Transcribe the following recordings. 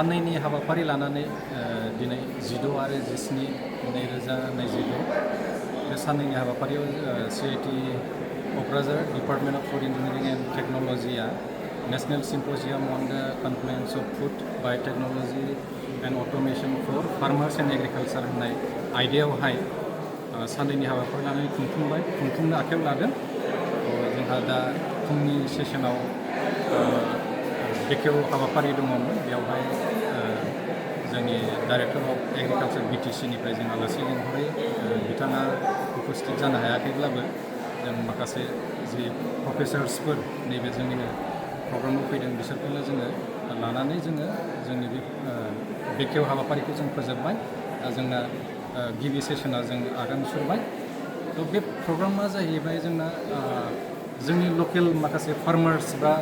साननैनि हाबाफारि लानानै दिनै 16 आरो 17 2022 बे साननैनि हाबाफारियाव CIT Kokrajhar department of food engineering and टेक्न'लजिया national symposium on the confluence of food biotechnology and automation for farmers and agriculture होननाय आयदायावहाय साननैनि हाबाफारि लानानै खुंफुंनो आखायाव लादों। जोंहा दा फुंनि सेसनाव बेखेव हाबाफारि दङमोन। बेवहाय जोंनि डाइरेक्टर अफ एग्रिकालचार BTC निफ्राय जों आलासि लिंहरै बिथाङा उपस्थित जानो हायाखैब्लाबो जों माखासे जि प्रफेसार्सफोर नैबे जोंनिनो प्रग्रामाव फैदों बिसोरखौनो जोङो लानानै जोंनि बे बेखेव हाबाफारिखौ जों फोजोबबाय। जोंना गिबि सेसना जों आगान सुरबाय। थ' बे प्रग्रामा जाहैबाय जोंना जोंनि लकेल माखासे फार्मार्स बा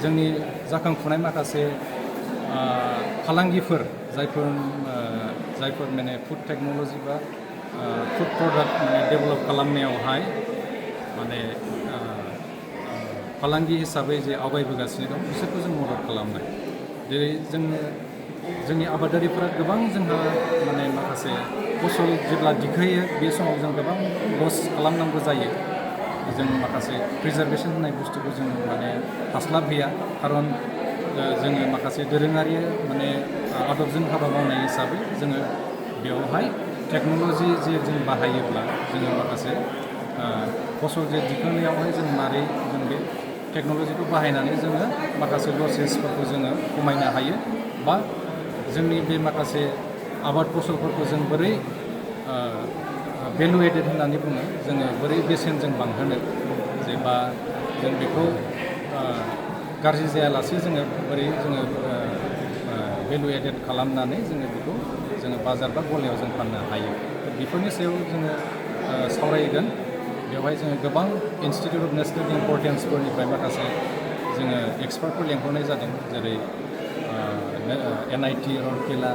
जोंनि जाखांफुनाय माखासे फालांगिफोर जायफोर माने फुड टेक्न'लजि बा फुड प्रडाक्ट माने डेभेलप खालामनायावहाय माने फालांगि हिसाबै जे आवगायबोगासिनो दं बिसोरखौ जों मदद खालामनाय। जेरै जोंनि आबादारिफोरा गोबां जोंहा माने माखासे फसल जेब्ला दिखोयो बे समाव जों गोबां लस खालामनांगौ जायो। जों माखासे प्रिजार्भेसन होननाय बुस्थुखौ जों माने हास्लाबहैया, खारन जोङो माखासे दोरोङारि माने आदबजों हाबा मावनाय हिसाबै जोङो बेवहाय टेक्न'लजि जे जों बाहायोब्ला जोङो माखासे फसल जे दिखांनायावहाय जों मारै जों बे टेक्न'लजिखौ बाहायनानै जोङो माखासे लसेसफोरखौ जोङो खमायनो हायो, बा जोंनि बे माखासे आबाद फसलफोरखौ जों बोरै भेलु एडेड होननानै बुङो, जोङो बोरै बेसेन जों बांहोनो, जेबा जों बेखौ गाज्रि जायालासे जोङो बोरै जोङो भेलु एडेड खालामनानै जोङो बेखौ जोङो बाजार बा गलायाव जों फाननो हायो। बेफोरनि सायाव जोङो सावरायगोन। बेवहाय जोङो गोबां इन्स्टिटिउट अफ नेसनेल इम्परटेन्सफोरनिफ्राय माखासे जोङो एक्सपार्टफोर लेंहरनाय जादों, जेरै NIT रौरकेला,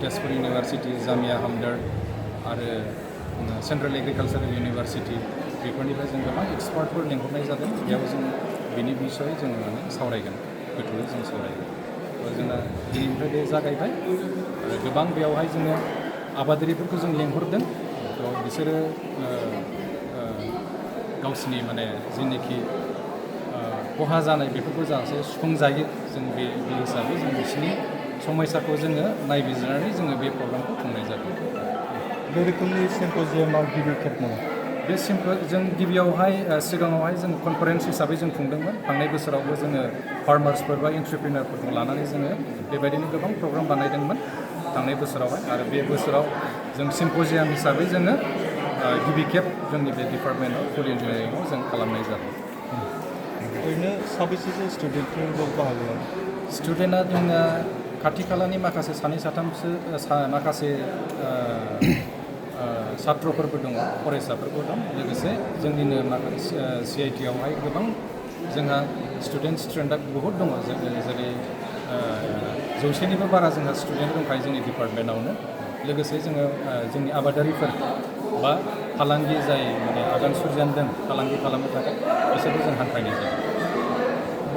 तेजपुर इउनिभारसिटि, जामिया हमदर्द आरो सेन्ट्रेल एग्रिकालसारेल इउनिभारसिटि, बेफोरनिफ्राय जों गोबां एक्सपार्टफोर लेंहरनाय जादों। बेयाव जों बिनि बिसय जोङो माने सावरायगोन, गोथौयै जों सावरायगोन। जोंना दिनैनिफ्राय बे जागायबाय आरो गोबां बेयावहाय जोङो आबादारिफोरखौ जों लेंहरदों। बिसोरो गावसिनि माने जेनोखि खहा जानाय बेफोरखौ जाहाथे सुफुंजायो, जों बे हिसाबै जों बिसोरनि समयसाखौ जोङो नायबिजिरनानै जोङो बे प्रग्रामखौ खुंनाय जादों। बे रोखोमनि सिम्पोजियामा गिबि खेब नामा? बे जों गिबियावहाय सिगाङावहाय जों कनफारेन्स हिसाबै जों खुंदोंमोन। थांनाय बोसोरावबो जोङो फार्मार्सफोर बा एन्ट्रप्रिनारफोरखौ लानानै जोङो बेबायदिनो गोबां प्रग्राम बानायदोंमोन थांनाय बोसोरावहाय। आरो बे बोसोराव जों सिम्पोजियाम हिसाबै जोङो गिबि खेब जोंनि बे डिपार्टमेन्ट अफ फुड इन्जिनियारिंआव जों खालामनाय जादों। ओरैनो साबेसेसो स्टुडेन्टफोर बाहागो लादों? स्टुडेन्टआ जोंना खाथि खालानि माखासे सानै साथामसो माखासे सात्रफोरबो दङ, फरायसाफोरबो दं। लोगोसे जोंनिनो माखासे CIT आवहाय गोबां जोंहा स्टुडेन्टआ बहुद दङ, जेरै 100निबो बारा जोंहा स्टुडेन्ट दंखायो जोंनि डिपार्टमेन्टआवनो। लोगोसे जोङो जोंनि आबादारिफोर बा फालांगि जाय माने आगान सुरजेनदों फालांगि खालामनो थाखाय, बिसोरखौ जों हांख्रायनाय जादों।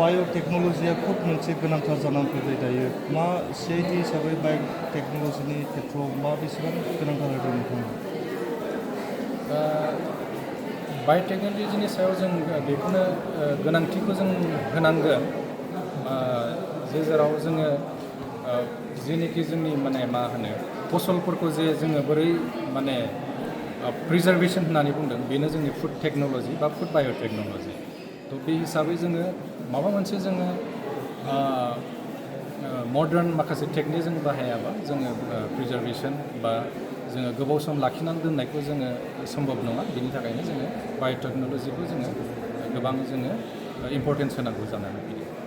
बाय'टेक्न'लजिया खोब मोनसे गोनांथार जानानै फैबाय दायो। मा CIT हिसाबै बाय'टेक्न'लजिनि खेथ्रआव मा बेसेबां गोनांथार होदों नोंथाङा? बाय'टेक्न'लजिनि सायाव जों बेखौनो गोनांथिखौ जों होनांगोन, जेराव जोङो जेनोखि जोंनि माने मा होनो फसलफोरखौ जे जोङो बोरै माने प्रिजार्भेसन होननानै बुंदों, बेनो जोंनि फुड टेक्न'लजि बा फुड बाय'टेक्न'लजि। थ' बे हिसाबै जोङो माबा मोनसे जोङो मडार्न माखासे टेकनिक जों बाहायाबा जोङो प्रिजार्भेसन बा जोङो गोबाव सम लाखिनानै दोननायखौ जोङो सम्भब नङा। बिनि थाखायनो जोङो बाय'टेक्न'लजिखौ जोङो गोबां जोङो इम्परटेन्स होनांगौ जानानै फैदों।